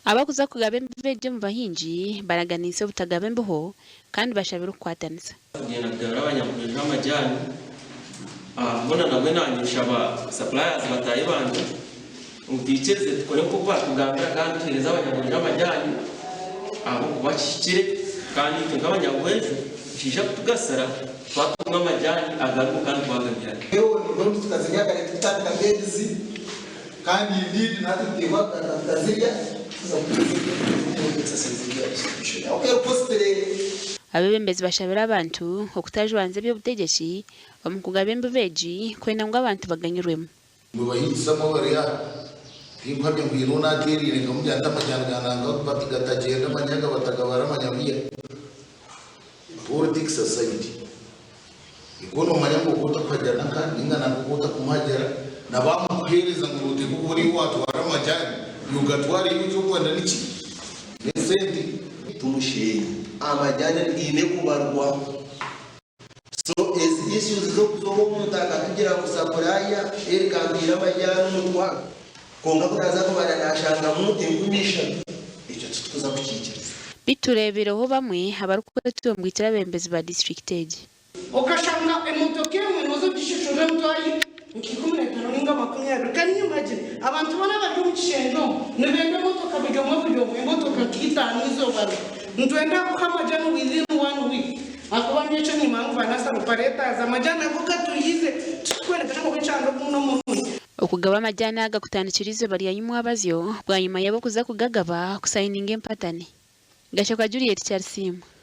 Abarikuza kugaba embibo egi omu bahingi baraganiise obutagaba embiho kandi bashabire okukwatanisa. Tugenda kugabira abanyabweju amajani hoona nabwe nanye nshaba suppliers bataahi bangye ngu twikirize tukore nkoku batugambira kandi tuhereze abanyabweju amajani ahabwokuba kihikire kandi itwe nk'abanyabweju nikiija kutugasira twatunga amajani agariho kandi twagabira. Emirundi tukazirya kare tukutandika beds Kandi indeed natwe nituteekwa kugaruka tukazirya tuza kuzirya omu exercise ya distribution. Okay costly. Abeebembezi bashabire abantu okutajwanza eby'obutegyeki omu kugaba embibo egi kwenda ngu abantu baganyirwemu. Imwe bahingisamu abari aha, tinkuhamya ngu haine ou naateereire nkamugira nti amajani ga nanka bati gatagyenda manya aga batagabara manya buya. Politics aside, nikwo noomanya ngu oku otakuhagira nanka nainga nanka oku otakumuhagira, na baamukuheereza ngu nooteekwa kuba oriyo waatwara amajani, iwe ogatware iwe eki orikwenda niki? N'esente. Tumushenyi amajani gaine kubarwa so ezi issues zokuza owomuntu akatugira ngu supplier Eric ampiire amajani omutwaro kwonka kunaza kubara nashangamu 3000 ekyo titukuza kukikiriza. Bitureebireho bamwe abarikwetunguukira abeebembezi ba disiturikiti egi. Okashanga emotoka emwe nooza ogishashurira emitwaro nka 15 ninga 20. Can you imagine? Abantu boona abari omu kishengye omu nibenda emotoka buri omwe buri omwe emotoka nka itaano eizooba rimwe. Nitwenda kuha amajani within one week ahakuba nyowe ekyo nimanya ngu Vanessa operators amajani ago gatuhiize titurikwenda ngu ekyanga ogundi omurundi. Okugaba amajani aga kutandikire eizooba rya nyimwabazyo bwanyima y'abokuza kugagaba kusayininga empatane. Gashakwa Juliet Kyarisiimwa.